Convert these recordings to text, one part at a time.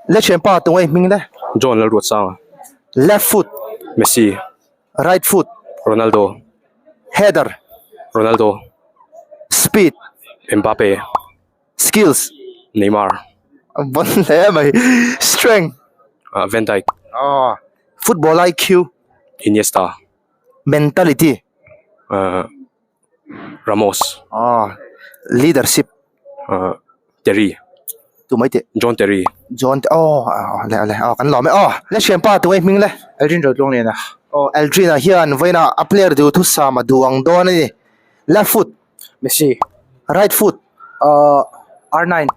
Le thianpa tunge hming le? John Lalruatsanga. Left foot. Messi. Right foot. Ronaldo. Header. Ronaldo. Speed. Mbappe. Skills. Neymar. Bon hle mai. Strength. Van Dijk. Football IQ. Iniesta. Mentality. Ramos. Leadership. Terry. Tu mai teh. John Terry. John oh le le oh kan lawm e oh le thianpa tu hming le. Aldrin Rotluang lian a. Oh Aldrin a hian vawiinah a player duh thusam a duh ang dawn a ni. Left foot. Messi. Right foot. Uh R9.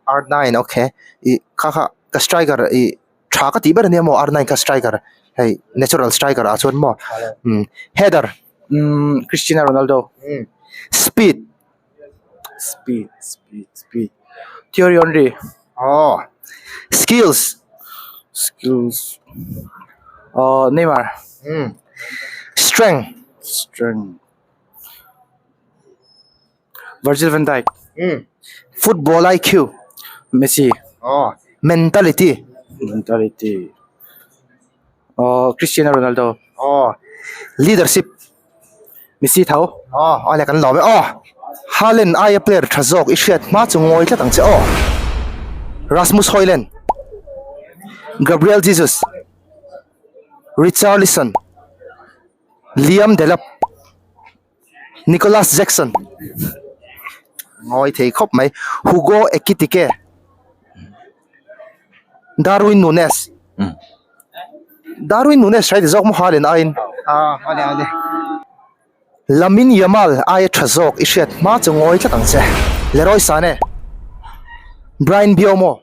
R9 okay. I kha kha ka striker i tha ka tih ber ania maw R9 kha striker hei natural striker ah chuan maw. Header. Um Cristiano Ronaldo. Speed. Speed speed speed Thierry Henry. Oh skills. Skills uh Neymar. Strength. Strength Virgil van Dijk. Football IQ. Messi. Oh mentality. Mentality uh Cristiano Ronaldo. Oh leadership. Messi tho. Aw a le kan lawm e aw. Haaland aia player tha zawk i hriat hma chu ngawi tlat ang che aw. Rasmus Hojlund, Gabriel Jesus, Richarlison, Liam Delap, Nicolas Jackson ngawi thei khawp mai Hugo Ekitike, Darwin Nunez Darwin Nunez hrai ti zawk maw Haaland aiin Lamine Yamal aia tha zawk i hriat hma chu ngawi tlat ang che Leroy Sane Bryan Mbeumo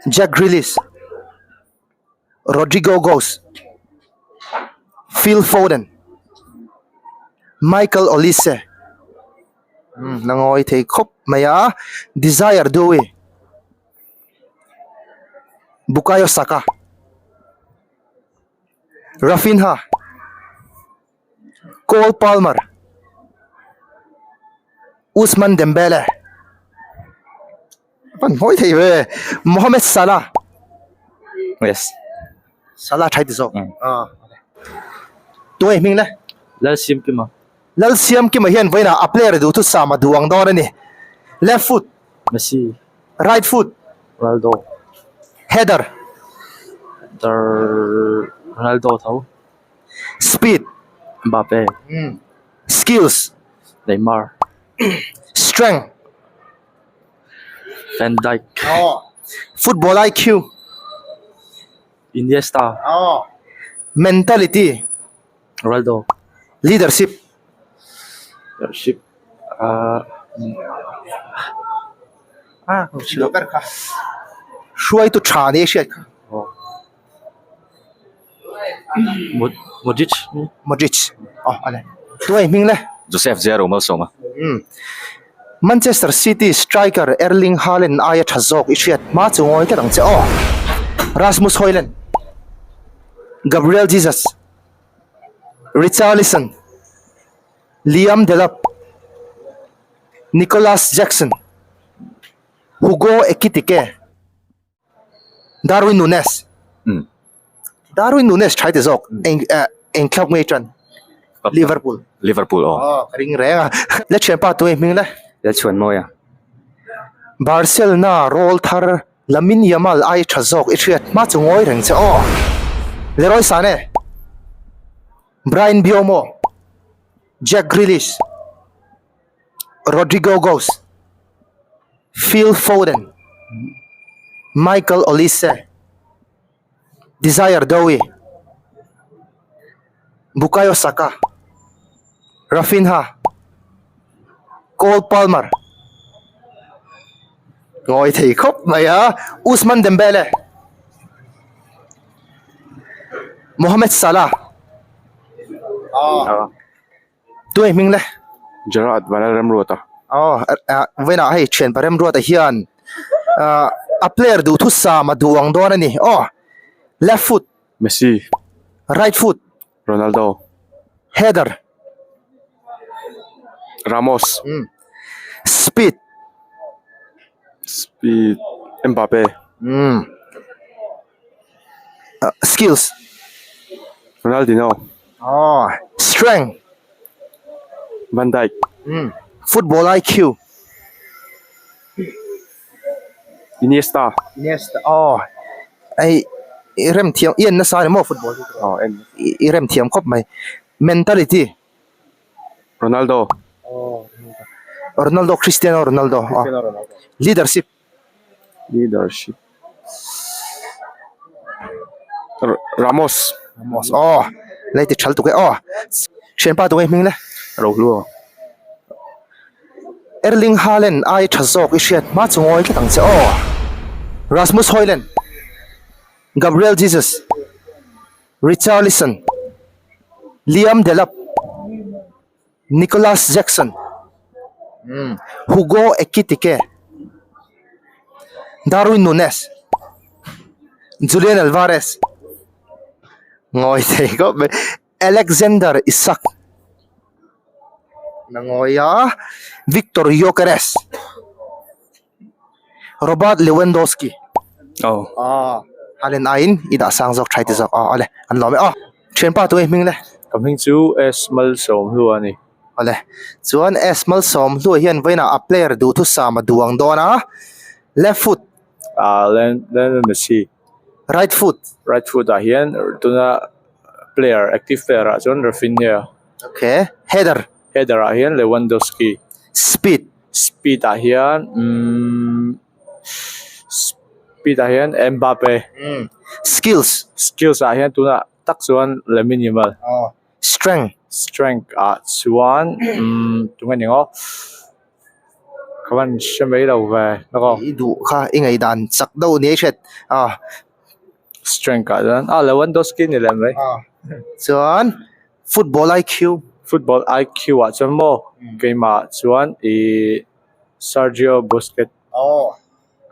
Jack Grealish Rodrygo Goes Phil Foden Michael Olise la ngawi thei khawp mai a Desire Doue Bukayo Saka Raphinha Cole Palmer Ousmane Dembele Pan ngawi thei ve Mohamed Salah Yes Salah thai ti zawk Tunge hming le Lalsiamkima Lalsiamkima hian vawiinah a player duh thu sam a duh ang dawn a ni Left foot Messi Right foot Ronaldo Header Header Ronaldo tho Speed Mbappe Skills Neymar Strength Van Dijk Football IQ Iniesta Mentality Ronaldo Leadership Leadership ah ah Hruaitu tha ni a hriat kha. Modric Modric aw a le Tunge hming le Joseph Zero Malsawma Manchester City striker Erling Haaland aia tha zawk i hriat hma chu ngawi tlat ang che aw Rasmus Hojlund Gabriel Jesus Richarlison Liam Delap Nicolas Jackson Hugo Ekitike Darwin Nunez Darwin Nunez tha ti zawk eng eh eng club nge tan Liverpool Liverpool aw aw ka ring reng a la thianpa tu nge hming le la chhuan mawi a Barcelona rawl thar Lamine Yamal ai tha zawk i hriat hma chu ngawi reng che aw Leroy Sane Bryan Mbeumo Jack Grealish Rodrygo Goes, Phil Foden, Michael Olise, Desire Doue, Bukayo Saka, Raphinha, Cole Palmer, Ngawi thei khawp mai a, Ousmane Dembele, Mohamed Salah. Tunge hming le? Gerard Vanal Remruata. Aw vawiinah hei thianpa Remruata hian a player duh thusam a duh ang dawn a ni. Aw left foot. Messi. Right foot. Ronaldo. Header. Ramos. Speed. Speed. Mbappe. Um. Skills. Ronaldinho. Oh. Strength. Van Dijk. Um. Football IQ. Iniesta. Iniesta. Oh. Ai i rem thiam i en nasa ni maw football hi. Oh en. I rem thiam khawp mai. Mentality. Ronaldo. Oh. Ronaldo Cristiano Ronaldo. Cristiano Ronaldo. Leadership. Leadership. Ramos. Ramos. Oh. Lai ti thal tuk e. Oh. Thianpa tu nge hming le? Rohlua. Erling Haaland ai tha zawk i hriat hma chu ngawi tlat ang che aw. Rasmus Hojlund, Gabriel Jesus, Richarlison, Liam Delap, Nicolas Jackson, Hugo Ekitike, Darwin Nunez, Julian Alvarez, ngawi thei khawp mai, Alexander Isak, na ngawi a, Viktor Gyokeres, Robert Lewandowski. Aw. Aw, Haaland aiin i dah sang zawk tha i ti zawk. Aw awle, an lawm e. Aw, thianpa tu nge hming le? Ka hming chu S Malsawmhlua a ni. Awle, chuan S Malsawmhlua hian vawiinah a player duhthusam a duang dawn a, left foot. Ah, Lionel Messi. Right foot. Right foot ah hian tuna player active player ah chuan Raphinha. Okay, header. Header ah hian Lewandowski. Speed. Speed ah hian umm speed ah hian Mbappe. Skills. Skills ah hian tunah tak chuan Lamine Yamal. Strength. Strength ah chuan umm tunge ni aw ka van hre mai lo ve lawk aw. I duh kha i ngaihdan chak deuh ni a i hriat a. Strength ah chuan a Lewandowski ni leh mai. Chuan Football IQ. Football IQ ah chuan maw keimah chuan ih Sergio Busquets. Aw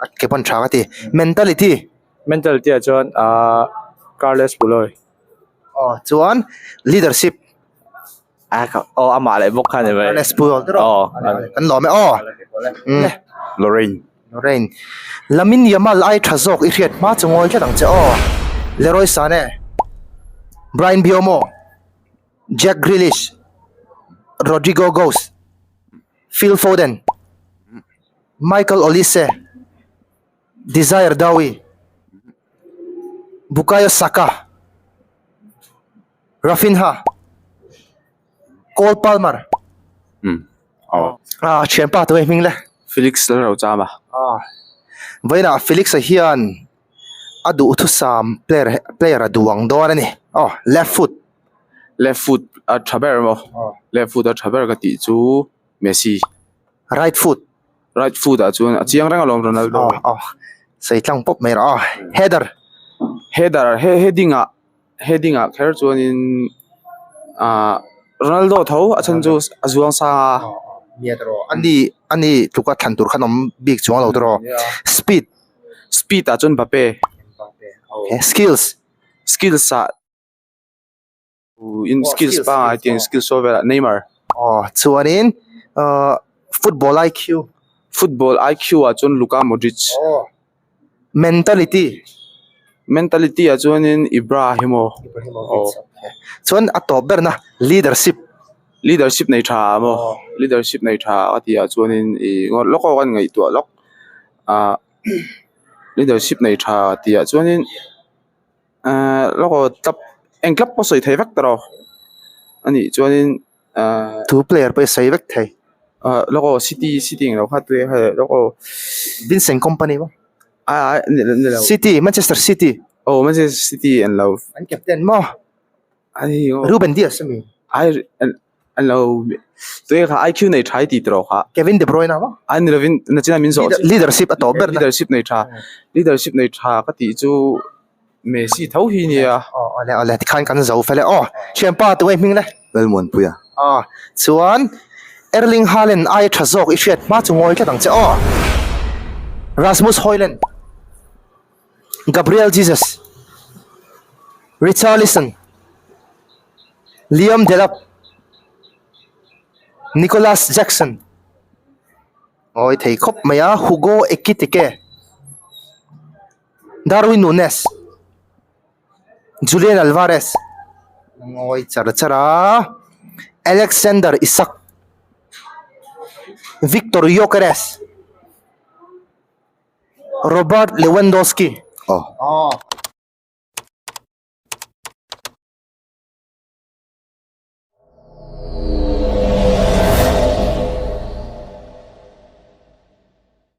a ke pawn tha ka ti. Mentality. Mentality ah chuan ah Carles Puyol. Aw chuan leadership. A ka aw amah leh bawk kha ni mai. Carles Puyol te rawh. Aw. Kan lawm e aw. Lorraine. Lorraine. Lamine Yamal ai tha zawk i hriat hma chu ngawi tlat ang che aw. Leroy Sane. Bryan Mbeumo. Jack Grealish, Rodrygo Goes, Phil Foden, Michael Olise, Desire Doue, Bukayo Saka, Raphinha, Cole Palmer. Ah, thianpa tu nge hming le? Felix Lalrochama. Ah, vawiinah Felix-a hian a duhthusam player player a duang dawn a ni aw left foot left foot a tha ber maw left foot a tha ber ka tih chu Messi right foot right foot ah chuan a chiang reng alawm Ronaldo aw aw sei tlang pawp mai rawh aw header header heading ah heading ah kher chuanin ah Ronaldo tho a chhan chu a zuang sang a. Nia tawh ani ani tluka thlan tur khan awm bik chuang lo tawh speed speed ah chuan Mbappe skills skills ah in skills pangai te skills saw velah Neymar aw chuanin ah football I_Q football I_Q ah chuan Luka Modric aw mentality mentality ah chuanin Ibrahimo aw chuan a tawp ber na leadership leadership nei tha maw leadership nei tha a tih ah chuanin ih lawk a kan ngaihtuah lawk ah. Leadership nei tha tih ah chuanin ahh lawk aw club eng club pawh sawi thei vek ta rawh anih chuanin ahh Two player pawh i sawi vek thei. Ahh lawk aw city city englo kha tui a lawk aw Vincent Kompany maw? Ah ni lo ni lo. City Manchester City. Aw Manchester City an lo. An captain maw? Ai aw. Ruben Dias ami. Ai an lo tui kha I_Q nei tha i tih tawh kha. Kevin De Bruyne maw? Ai ni lovin nachina min zawh Leadership a tawp ber na. Leadership nei tha leadership nei tha ka tih chu Messi tho hi nia. Aw awle awle tikhan kan zo fel e aw thianpa tu nge hming le? Lalmuanpuia. Aw chuan Erling Haaland ai tha zawk i hriat hma chu ngawi tlat ang che aw. Rasmus Hojlund. Gabriel Jesus, Richarlison, Liam Delap, Nicolas Jackson, ngawi thei khawp mai a, Hugo Ekitike, Darwin Nunez. Julian Alvarez. Ngawi char char a. Alexander Isak. Victor Gyökeres. Robert Lewandowski. Aw.